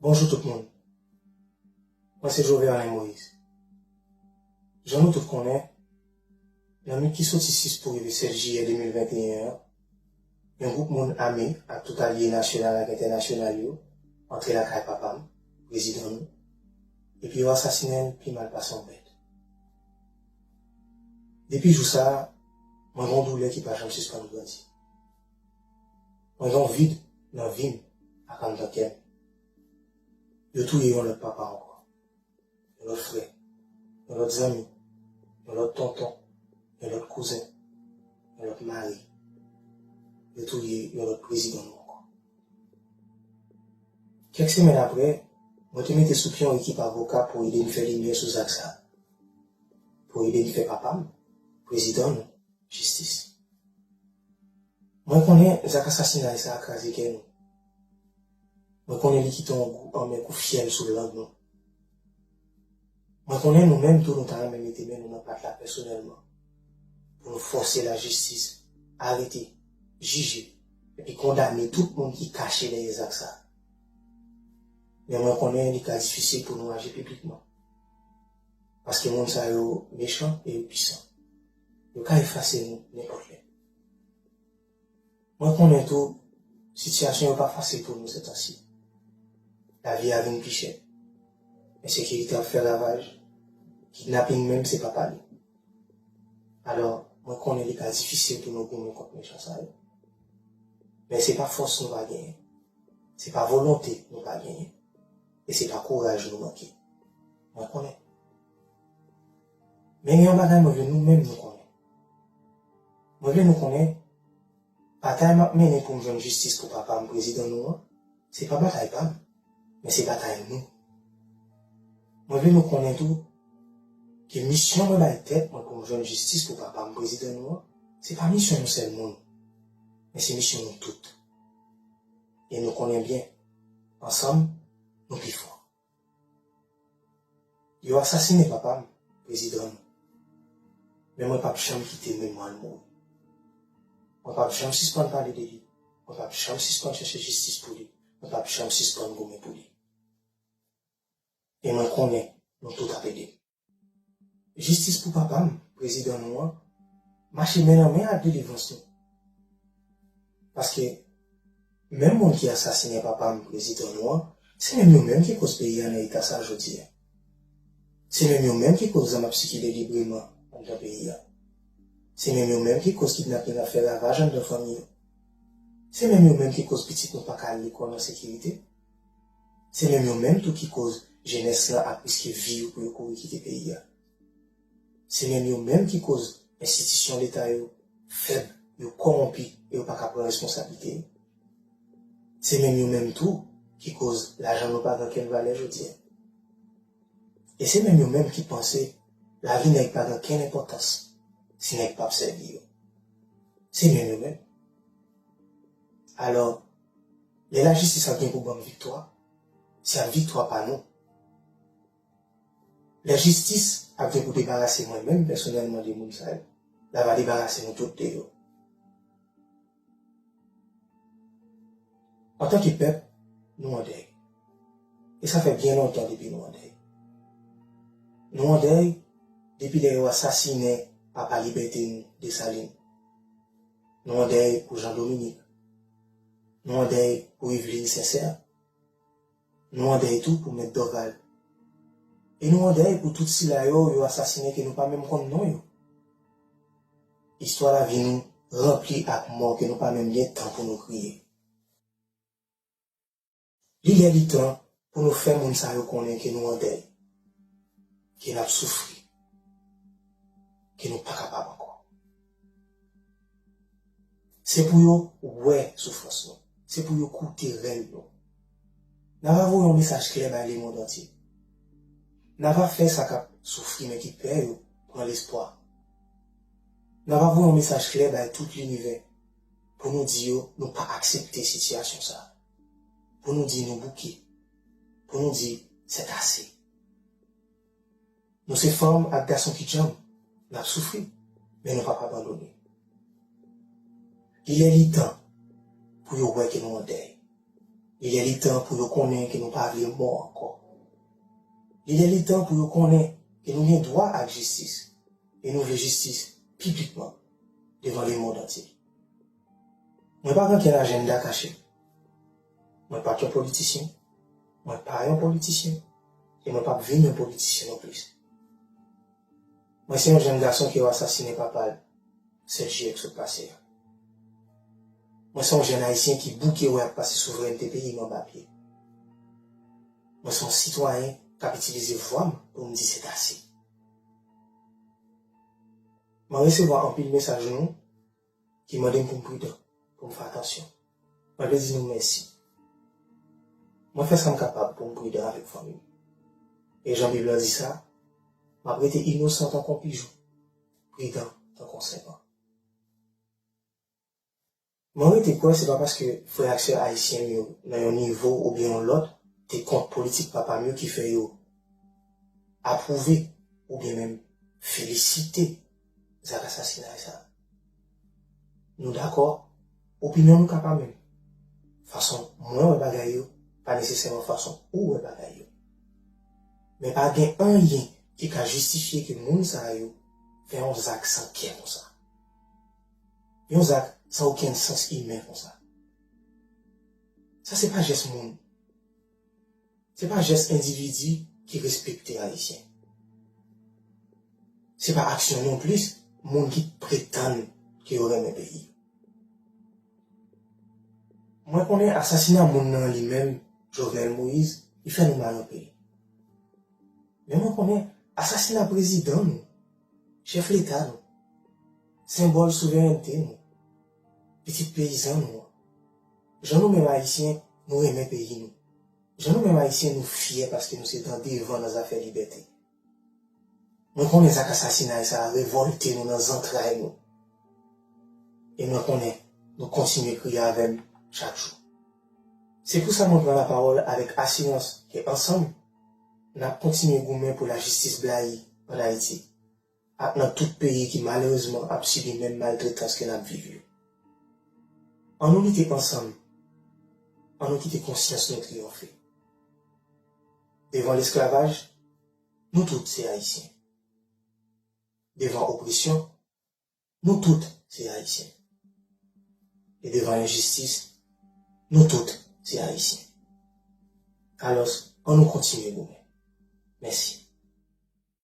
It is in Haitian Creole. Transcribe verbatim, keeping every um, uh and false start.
Bonjou tout moun. Mwen se Joverlin Moïse. Jan nou tout konnen, nan nwit ki soti sis pou rive sèt jiyè de mil venteyen an, yon gwoup moun ame ak tout alye nasyonal ak entènasyonal yo antre lakay papa m, prezidan nou, epi yo asasinen l pi mal pase yon bèt. Depi jou sa a, mwen gen yon doulè ki pa janm sispann grandi. Mwen gen yon vid nan vi m ak anndan kè m. Yo touye yon lòt papa ankò, yon lòt frè, yon lòt zanmi, yon lòt tonton, yon lòt kouzen, yon lòt mari. Yo touye yon lòt prezidan nou ankò. Kèk semèn apre, mwen te mete sou pye yon ekip avoka pou ede n fè limyè sou zak sa a, pou ede n fè papa m, prezidan nou, jistis. Mwen konnen zak asasinay sa a kraze kè nou. Mwen konnen li kite yon gou anmè kou fyèl sou lang nou. Mwen konnen nou menm tou nou ta renmen mete men nou nan pat la pèsonèlman pou nou fòse lajistis arete, jije, epi kondane tout moun ki kache dèyè zak sa a. Men mwen konnen li ka difisil pou nou aji piblikman. Paske moun sa yo mechan e yo pwisan. Yo ka efase nou nenpòt lè. Mwen konnen tou, sitiyasyon yo pa fasil pou nou sètansi. Lavi a vin pi chè. Ensekirite ap fè ravaj. Kidnaping menm se pa pale. Alò, mwen konnen li ka difisil pou nou goumen kont mechan sa yo. Men se pa fòs nou pa genyen. Se pa volonte nou pa genyen. E se pa kouraj nou manke. Mwen konnen. Men gen yon bagay mwen vle nou menm nou konnen. Mwen vle nou konnen, batay m ap mennen pou m jwenn jistis pou papa m, prezidan nou an, se pa batay pa m, men se batay nou. Mwen vle nou konnen tou ke misyon mwen bay tèt mwen pou m jwenn jistis pou papa m, prezidan nou an, se pa misyon yon sèl moun, men se misyon nou tout. E nou konnen byen, ansanm, nou pi fò. Yo asasinen papa m, prezidan nou. Men mwen p ap janm kite memwa l mouri. Mwen p ap janm sispann pale de li. Mwen p ap janm sispann chèche jistis pou li. Mwen p ap janm sispann goumen pou li. E mwen konnen nou tout ap ede m. Jistis pou papa m, prezidan nou an, mache men nan men ak delivrans nou. Paske, menm moun ki asasinen papa m, prezidan nou an, se menm yo menm ki koz peyi a nan eta sa jodi a. Se menm yo menm ki koz zam ap sikile libreman anndan peyi a. Se menm yo menm ki koz kidnaping ap fè ravaj anndan fanmi yo. Se menm yo menm ki koz pitit nou pa ka al lekòl an sekirite. Se menm yo menm tou ki koz jenès lan ap riske vi yo pou yo kouri kite peyi a. Se menm yo menm ki koz enstitisyon leta yo fèb, yo kòwonpi e yo pa ka pran responsablite yo. Se menm yo menm tou ki koz lajan nou pa gen okenn valè jodi a. E se menm yo menm ki panse lavi nèg pa gen okenn enpòtans si nèg p ap sèvi yo. Se menm yo menm. Alò, lè lajistis ap gen pou ban m viktwa, se ap viktwa pa nou. Lè jistis ap gen pou debarase mwen menm pèsonèlman de moun sa yo, l ava debarase nou tout de yo. Antanke pèp, nou an dèy. E sa fè byen lontan depi nou an dèy. Nou an dèy depi lè yo asasinen papa libète nou, Desalin. Nou an dèy pou Jan Dominik. Nou an dèy pou Eveline Sincère. Nou an dèy tou pou Mèt Dorval. E nou an dèy pou tout sila yo yo asasinen ke nou pa menm konn non yo. Istwa lavi nou ranpli ak mò ke nou pa menm gen tan pou nou kriye. Li lè li tan pou nou fè moun sa yo konnen ke nou an dèy, ke n ap soufri, ke nou pa kapab ankò. Se pou yo wè soufrans nou. Se pou yo koute rèl nou. N ava voye yon mesaj klè bay lemonn antye. N ava fè sa k ap soufri men ki pè yo pran lespwa. N ava voye yon mesaj klè bay tout linivè pou nou di yo nou pa aksepte sitiyasyon sa a. Pou nou di nou bouke. Pou nou di c'est assez. Nou se fanm ak gason ki djanm, n ap soufri, men nou p ap abandone. Li lè li tan pou yo wè ke nou an dèy. Li lè li tan pou yo konnen ke nou pa vle mò ankò. Li lè li tan pou yo konnen ke nou gen dwa ak jistis, e nou vle jistis piblikman devan lemonn antye. Mwen pa gen okenn ajanda kache. Mwen pa t yon politisyen. Mwen pa yon politisyen. E mwen p ap vin yon politisyen nonplis. Mwen se yon jèn gason ke yo asasinen papa l sèt jiyè k sot pase a. Mwen se yon jèn ayisyen ki bouke wè y ap pase souvrènte peyi m anba pye. Mwen se yon sitwayen k ap itilize vwa m pou m di sètase. Mwen resevwa anpil mesaj nou ki mande m pou m pridan, pou m fè atansyon. Mwen vle di nou mèsi. Mwen fè sa m kapab pou m pridan avèk fanmi m. E jan Bib lan di sa, m ap rete inosan tankou yon pijon, pridan tankou yon sèpan. Mwen rete kwè se pa paske frè ak sè ayisyen m yo nan yon nivo oubyen yon lòt te kont politik papa m yo ki fè yo apwouve oubyen menm felisite zak asasinay sa a. Nou dakò, opinyon nou ka pa menm. Fason mwen wè bagay yo pa nesesèman fason ou wè bagay yo. Men pa gen anyen ki ka jistifye ke moun sa yo fè yon zak san kè konsa. Yon zak san okenn sans imen konsa. Sa se pa jès moun. Se pa jès endividi ki respekte Ayisyen. Se pa aksyon nonplis moun ki pretann ke yo renmen peyi yo. Mwen konnen asasina moun nan li menm, Jovenel Moïse, li fè nou mal anpil. Men mwen konnen asasina prezidan nou, chèf leta nou, senbòl souverènte nou, pitit peyizan nou an. Jan nou menm Ayisyen, nou renmen peyi nou. Jan nou menm Ayisyen, nou fyè paske nou se dan devan nan zafè libète. Mwen konnen zak asasinay sa a revòlte nou nan zantray nou. E mwen konnen nou kontinye kriye avè m chak jou. Se pou sa mwen pran lapawòl avèk asirans ke ansanm, n ap kontinye goumen pou lajistis blayi ann Ayiti ak nan tout peyi ki malerezman ap sibi menm maltretans ke n ap viv yo. Ann nou lite ansanm, ann nou kite konsyans nou triyonfe. Devan lesklavaj, nou tout se Ayisyen. Devan opresyon, nou tout se Ayisyen. E devan enjistis, nou tout se Ayisyen. Alòs, ann nou kontinye goumen. Mèsi.